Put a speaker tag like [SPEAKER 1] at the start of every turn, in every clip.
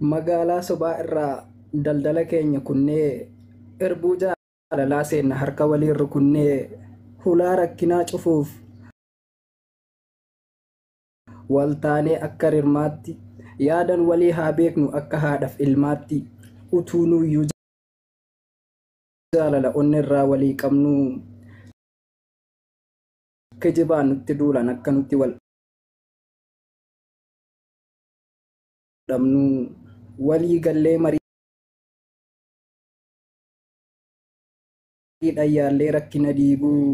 [SPEAKER 1] Magaalaa sobaa irraa daldala keenya kunnee irbuu jaalalaa seenna harka waliin rukunnee hulaa rakkinaa cufuuf waltaanee akka rirmaatti yaadan walii haa beeknu akka haadhaaf ilmaatti utuu nuyyuu jaalala onnee irraa walii qabnu kijibaan nutti duulan akka nutti wal dhabnu walii gallee mariidhaan yaallee rakkina diiguu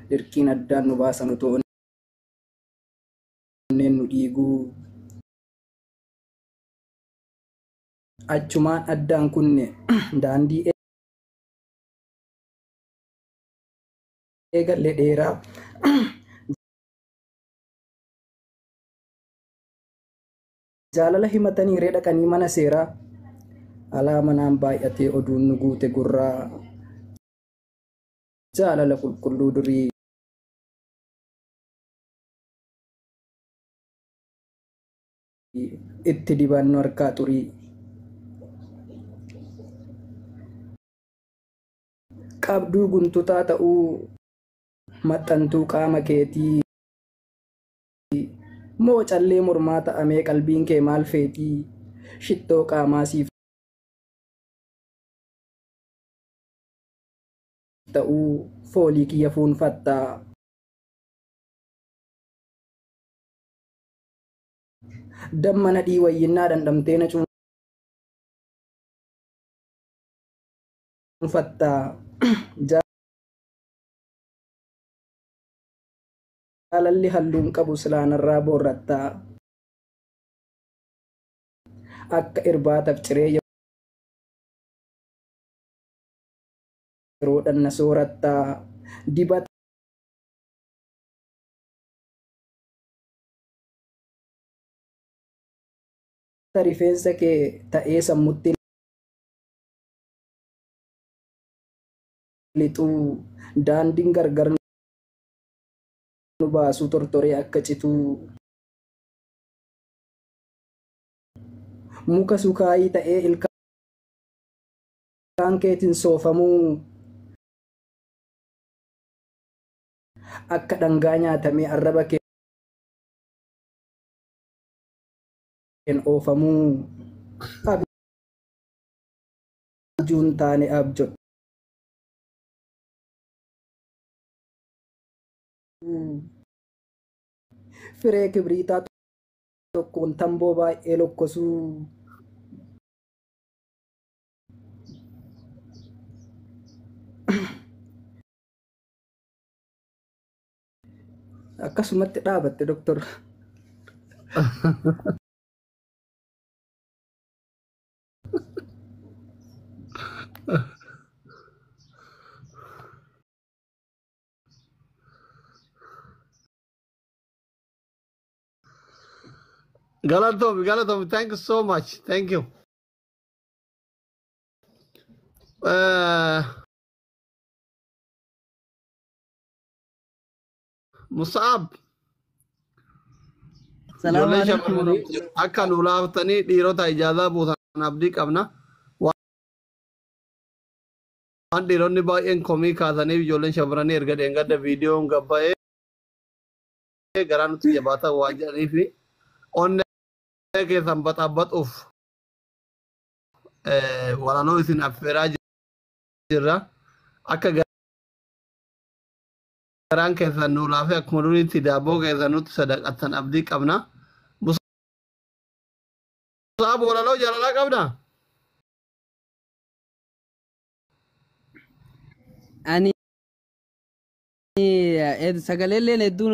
[SPEAKER 1] dirqiin addaan nu baasan otoo onneen nu dhiiguu achumaan addaan kunne daandii eegalle dheeraa jaalala himatanii ree dhaqanii mana seeraa alaa manaan baay'atee oduun nu guute gurraa jaalala qulqulluu durii itti dibannu harkaa xurii qabduu guntutaa ta'uu maxxantuu qaama keetii moo callee mormaa ta'amee qalbiin kee maal feetii shittoo qaamaa siif ta'uu foolii kiyya fuunfattaa. Damma nadhii wayyinnaa dhandhamtee na cuunfattaa. Jaalalli halluun qabu silaanarraa boorrattaa. Akka irbaataaf ciree yeroo dhanna soorattaa. Dibata rifeensa kee ta'ee sammutti lixuu daandiin gargar nu baasuu tortoree akka cituu muka sukaayii ta'ee ilkaan keetiin soofamuu akka dhangaa nyaatamee arraba keen oofamuu abjuun taane abjodhu. Firee kibriitaa tokkoon tamboo baay'ee lokkosuu. Akkasumatti dhaabatte doktor.
[SPEAKER 2] Galatoomi, galatoomi. Thank you so much. Thank you. Musaab.
[SPEAKER 3] Salaamu
[SPEAKER 2] Ijoollee
[SPEAKER 3] alaikum
[SPEAKER 2] shamarranii
[SPEAKER 3] warahmatullahi.
[SPEAKER 2] Akka nu laaftanii dhiirota ijaazaa buusan abdii qabna. Waan dhiironni baay'een komii kaasaniif ijoolleen shamarranii erga dheengadda viidiyoon gabba'ee garaa nutti jabaatan waan jedhaniif onnee keessan baxaabbaxuuf walaloo isin affeeraa jirra. Akka garaan keessan nu laafee akkuma duriitti daabboo keessan nutti sadaqattan abdii qabna. Musaab, walaloo jaalalaa qabna.
[SPEAKER 3] Ani sagaleelleen hedduun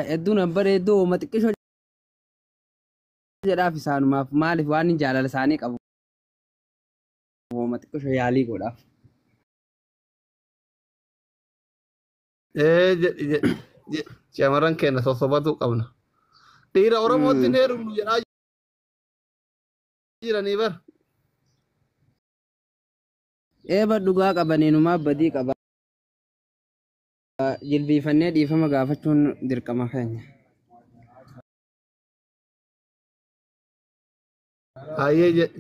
[SPEAKER 3] hedduun bareedduu ma xiqqishoo jedhaaf isaanumaaf maaliif waan hin jaalala isaanii qabu ma xiqqishoo yaalii godhaaf.
[SPEAKER 2] Ee, jedhi jedhi jedhi, shamarran keenya sossobatu qabna. Dhiira Oromootti hin heerumnu jedhaa jiranii bar.
[SPEAKER 3] Eeba dhugaa qabaniinumaa badii qaba. Jilbiifannee dhiifama gaafachuun dirqama keenya.
[SPEAKER 2] Hayyee jedhe.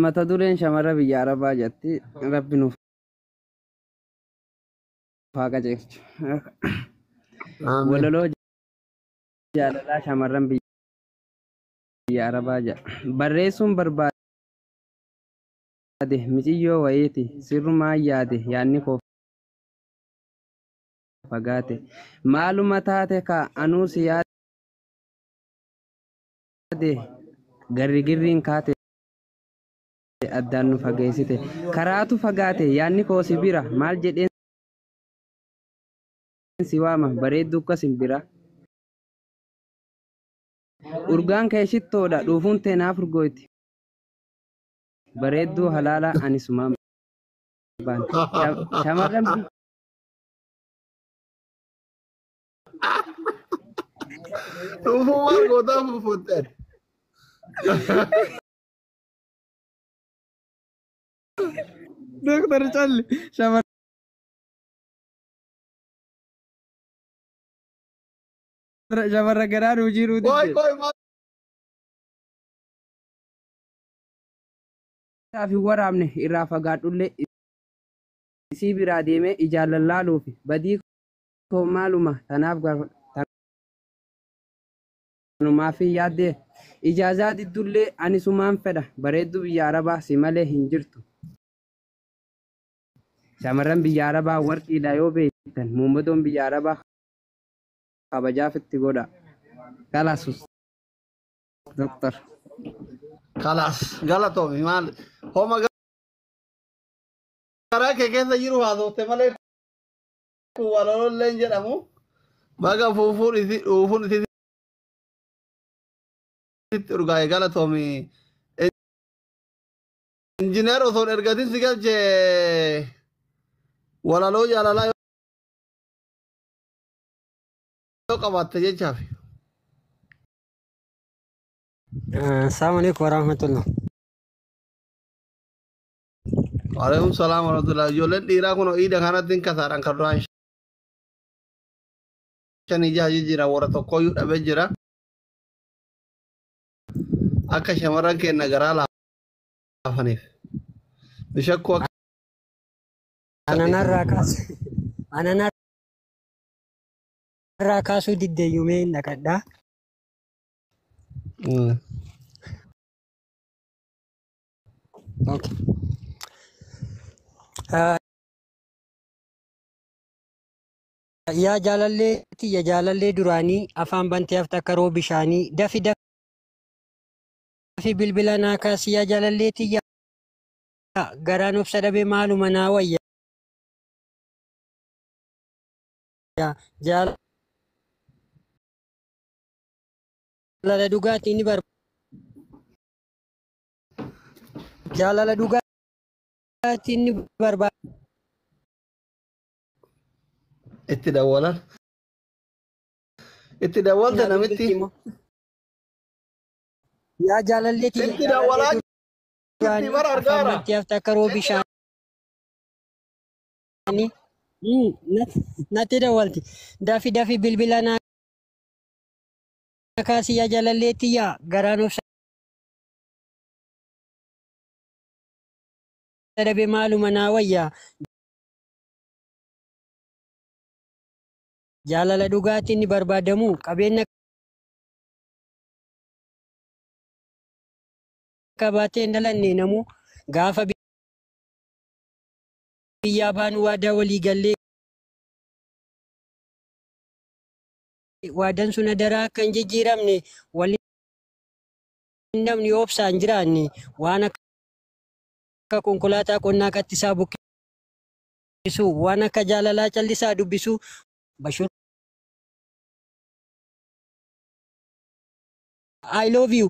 [SPEAKER 3] Mata dureen shamarra biyya Arabaa jetti. Rabbi nuuf haa qajeelchu.
[SPEAKER 2] Amiin.
[SPEAKER 3] Walaloo jaalalaa shamarran biyya Arabaa jedha. Barreessuun barbaade miciyyoo wayiiti. Sirrumaan yaade yaadni koo fagaate. Maaluma taate ka anuu si yaade garri girriin kaate addaan nu fageessite. Karaatu fagaate yaadni koo si bira maal jedheen si waama bareedduu akkas hin bira. Urgaan kee shittoodha dhuufuun tee naaf urgooyti. Bareedduu halaala ani sumaan baan. Shamarran
[SPEAKER 2] Dhuufuu maal gootaa fufuutte?
[SPEAKER 3] Dooktar Calli shamarra garaa nuu jiruu
[SPEAKER 2] Qoy
[SPEAKER 3] didde.
[SPEAKER 2] qoy maal
[SPEAKER 3] Isaaf hin waraabne irraa fagaadhullee isii biraa deemee ijaan lallaaluufi badii koo maaluma tanaaf tanumaaf hin yaaddee ijaazaa diddullee ani sumaan fedha bareedduu biyya Arabaa si malee hin jirtu. Shamarran biyya Arabaa warqiidha yoo beektan muummadoon biyya Arabaa kabajaaf itti godha. Kalaasus Doktor.
[SPEAKER 2] Kalaas galatoomi maal homa garaa kee keessa jiru haasofte malee kun walalollee hin jedhamu. Baga fuufuun isi dhuufuun isi sitti urgaa'e galatoomi. Injineer osoo hin ergatin si galchee walaloo jaalalaa yoo qabaatte jechaaf.
[SPEAKER 4] Assalamu alaikum warahmatullah.
[SPEAKER 2] Waalaikum salaam warahmatullah. Ijoolleen dhiiraa kun iida kanatti hin kasaadhaan kan duraan shanii jaha jijjiira warra tokkooyyuu dhabee jira. Akka shamarran keenya garaa laafaniif. Bishakkuu akka
[SPEAKER 4] Ananarraa kaasu. Ananarraa kaasuu diddeeyyumee hin dhaqadhaa. Okay. Yaa jaalallee tiyya jaalallee duraanii afaan bantee hafte akka roo bishaanii dafi dafi bilbila naa kaasi yaa jaalallee tiyya garaan obsa dhabe maaluma naa wayya jaalala dhugaatii ni barbaada jaalala dhugaatii ni barbaada.
[SPEAKER 2] Itti dawwalan. Itti dawwalte namitti.
[SPEAKER 4] Yaa jaalallee tiyya
[SPEAKER 2] Itti dawwalaa jirti bara
[SPEAKER 4] afaan
[SPEAKER 2] argaara.
[SPEAKER 4] bantee hafte akka roo bishaanii natti dawwalti dafi dafi bilbila naa kaasi yaa jaalallee tiyya garaan obsa dhabe maaluma naa wayya jaalala dhugaatiin ni barbaadamu qabeenya qabaatee hin dhalanne namuu gaafa biyyaa baanu waadaa walii gallee waadaan sun adaraa akka hin jijjiiramne waliin namni obsaan jiraanne waan akka konkolaataa qonnaa qattisaa buqqisu waan akka jaalalaa callisaa dubbisu bashur I love you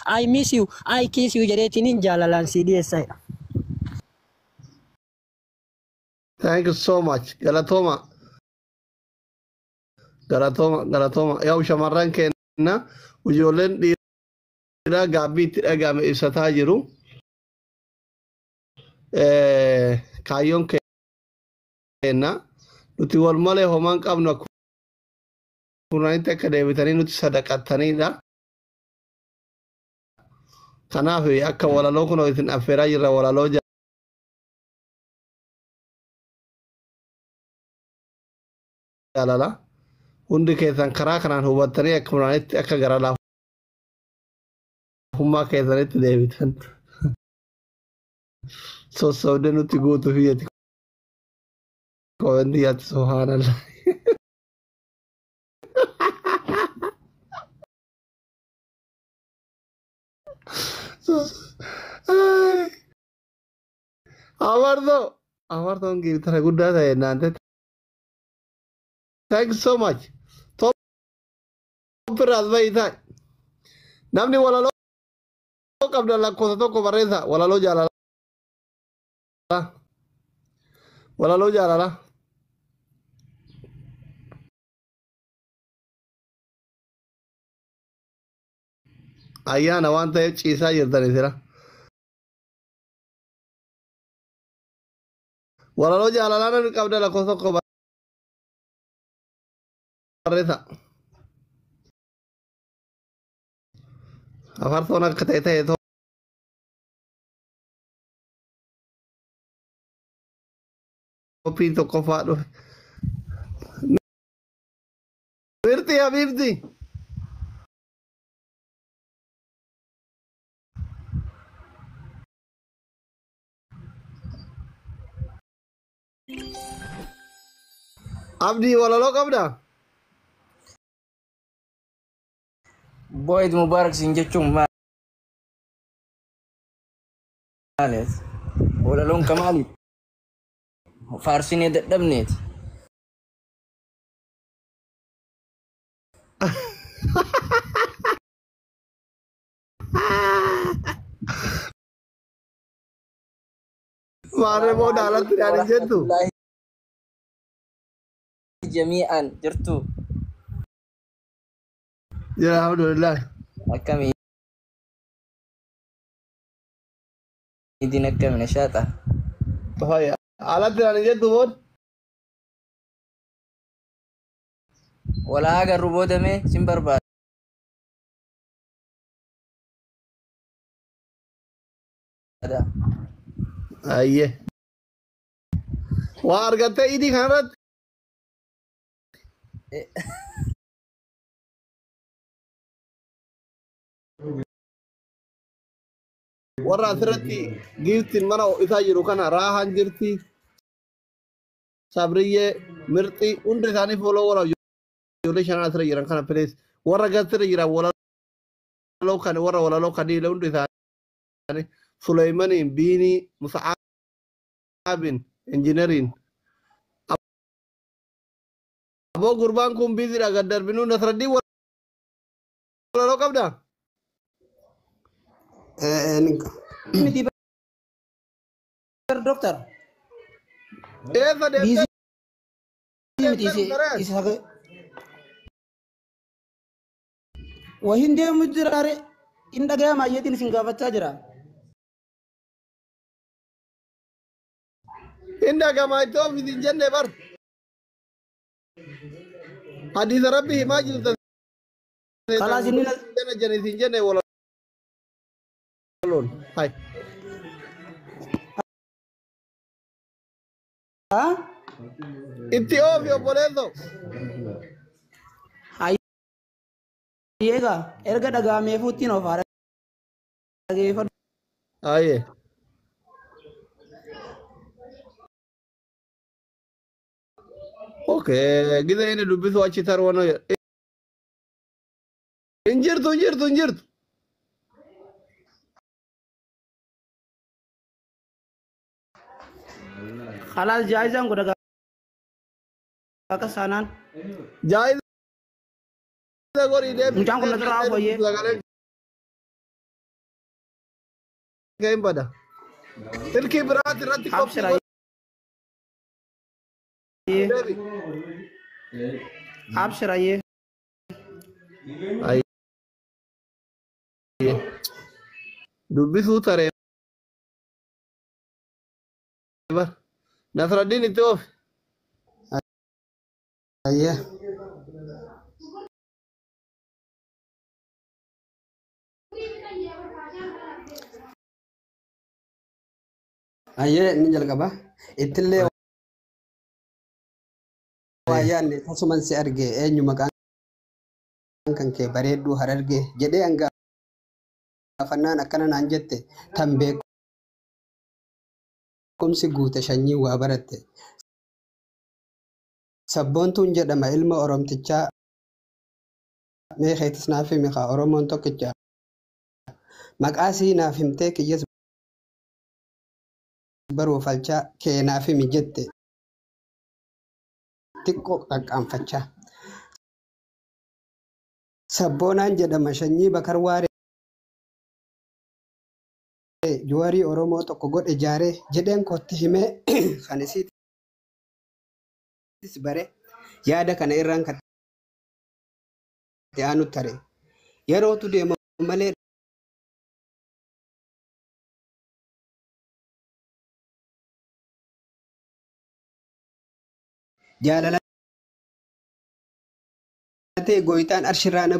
[SPEAKER 4] I miss you I kiss you jedheetiin jaalalaan si dhiyeessa.
[SPEAKER 2] Thank you so much. Galatooma. Galatooma galatooma. Yaa shamarran keenya ijoolleen dhiiraa gaabbii itti dhagahame ibsataa jiru. Kaayyoon keenya nuti wal malee homaan qabnu. Kurnaanitti akka deebitanii nuti sadaqattanidha. Kanaaf akka walaloo kun isin affeeraa jirra walaloo jaalala. Hundi keessan karaa kanaan hubattanii akka kurnaanitti akka gara laafummaa keessanitti deebitan. Sossobdee nutti guutuu fi yeeti. Kowanti yaatti subhaanallah. Amardo, Amardoon giftara guddaa ta'e naante. Thank you so much. Top irraas bahi ta'i. Namni walaloo qabdan lakkoofsa tokko barreessa. Walaloo jaalalaa. Walaloo jaalalaa. Ayyaana waan ta'eef ciisaa jirtani sira. Walaloo jaalalaa namni qabdan lakkoofsa tokko barreessa. Afartoon akka ta'e ta'e toppiin tokkoffaa dhufe. Mirti habiibti. Abdii walaloo qabdaa?
[SPEAKER 5] Boyd Mubarak siin jechuun maali? Walaloon ka maali? Faarsinee dadhabneeti.
[SPEAKER 2] Maarree booda alatti yaadin jettu.
[SPEAKER 5] Jamii'an jirtu.
[SPEAKER 2] Jira alhamdulillah.
[SPEAKER 5] Akkami idin akkami nashaata.
[SPEAKER 2] Faya. Alatti yaadin jettu booda.
[SPEAKER 5] Walaa agarru boodamee sin barbaada.
[SPEAKER 2] Ayyee. Waa argattee idii kanarratti. Warra asirratti giiftiin mana isaa jiru kana raahaan jirti. Sabriyyee, mirxii hundi isaanii fooloo walaaf ijoollee shanan asirra jiran kana pilees. Warra gasirra jiran walaloo kan warra walaloo kaniilee hundi isaanii Suleymaniin, Biinii, Musaabin, Injiineriin. Aboo gurbaan kun biiziidha gad darbinuu Nasraddiin walaloo qabdaa?
[SPEAKER 1] Miti bar doktor.
[SPEAKER 2] Eessa deemtee
[SPEAKER 1] Biizii miti isa Wahin deemu jiraare in dhagayama ayyeetiin isin gaafachaa jira.
[SPEAKER 2] Hin dhagama itti ofiis hin jenne bar. Hadiisa rabbi himaa jirta.
[SPEAKER 1] Kalaas inni
[SPEAKER 2] Jenne hin jenne walaloon. Hai.
[SPEAKER 1] Ha?
[SPEAKER 2] Itti oofi obboleesso.
[SPEAKER 1] Hayyeega erga dhagahamee fuuttiin of haa dhageeffadhu.
[SPEAKER 2] Ayyee. Okay, gisa inni dubbisu achi tarwano. Hin jirtu hin jirtu hin jirtu.
[SPEAKER 1] Khalaas jaayizaan godha akka saanaan.
[SPEAKER 2] Jaayiza godhii deebi.
[SPEAKER 1] Mucaan kun nasirraa fooyyee.
[SPEAKER 2] Sagaleen kee hin bada. Silkii biraati irratti qophii
[SPEAKER 1] Abshira.
[SPEAKER 2] godhi deebi.
[SPEAKER 1] Abshira yee.
[SPEAKER 2] Ayyee. Dubbisuu taree bar. Nasraddiin itti oofi.
[SPEAKER 3] Ayyee. Ayyee inni jalqaba. Ittillee waa yaadne tasuman si arge eenyu maqaan kan kee bareedduu hararge jedhee hangaafannaan akkana naan jette tan beekumsi guute sanyii waa baratte. Sabboontuun jedhama ilma Oromtichaa mee keetis naaf himi kaa Oromoon tokkicha. Maqaa sii naaf himtee kiyyas baruuf falchaa kee naaf himi jette xiqqoo qaqqaanfachaa. Sabboonaan jedhama sanyii Bakar Waaree Juwarii Oromoo tokko godhe jaaree jedheen kootti himee kan isiitis bare yaada kana irraan kan itti aanu tare. Yerootu deema malee jaalala ta'e gooyitaan arshirraa na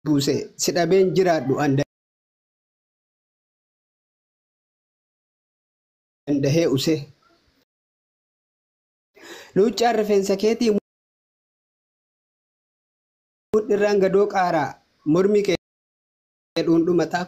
[SPEAKER 3] buuse si dhabeen jiraadhu an dandahee use. Luuccaan rifeensa keetii mudhirraan gadoo qaaraa mormi kee dhuundhumataa